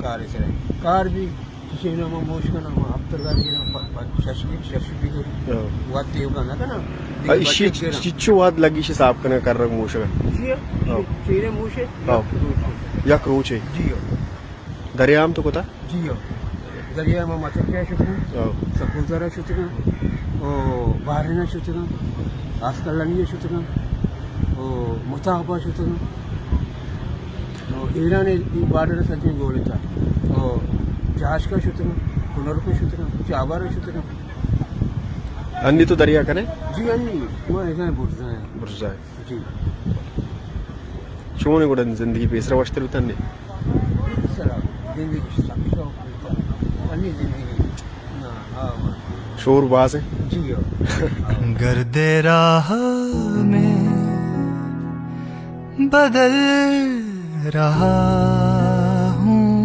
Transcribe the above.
کار سر کار بھی کسی نہ ما موش کنا، ما ہفتہ گار گرا، پ-، پ-، شش بھی، شش بھی گرا۔ ہاں۔ وقت یہ ہوگا نہ کنا۔ آ، ایشی چ-، چچو واد لگی شی صاف کنا کر رگ موشگا؟ جی ہاں۔ ہاں۔ چیرے موشے، ہاں۔ یک روچے۔ یک روچے۔ جی ہاں۔ دریا ہم تو کتا؟ جی ہاں۔ دریا ما مچکیا شتگاں، ہاں۔ سکوزرا شتگاں، او بحرینہ شتگاں، آسکلانی شتگاں، او متاہبا شتگاں، او ایران ای بارڈر سجیں گولتا، او جہاشکا شتگاں، کنرکا شتگاں، چابارا شتگاں۔ انی تو دریا کنے؟ جی انی، ما ایزاں برزا ہیں۔ برزا ہے۔ جی۔ چون گڑا زندگی پیسرا وشتر بتنے؟ سر، زندگی سک شوق بوتا۔ انی زندگی۔ نا، ہاں، ہاں۔ شور باز ہے؟ جی ہاں۔ گردِ راہ میں بدل رہا۔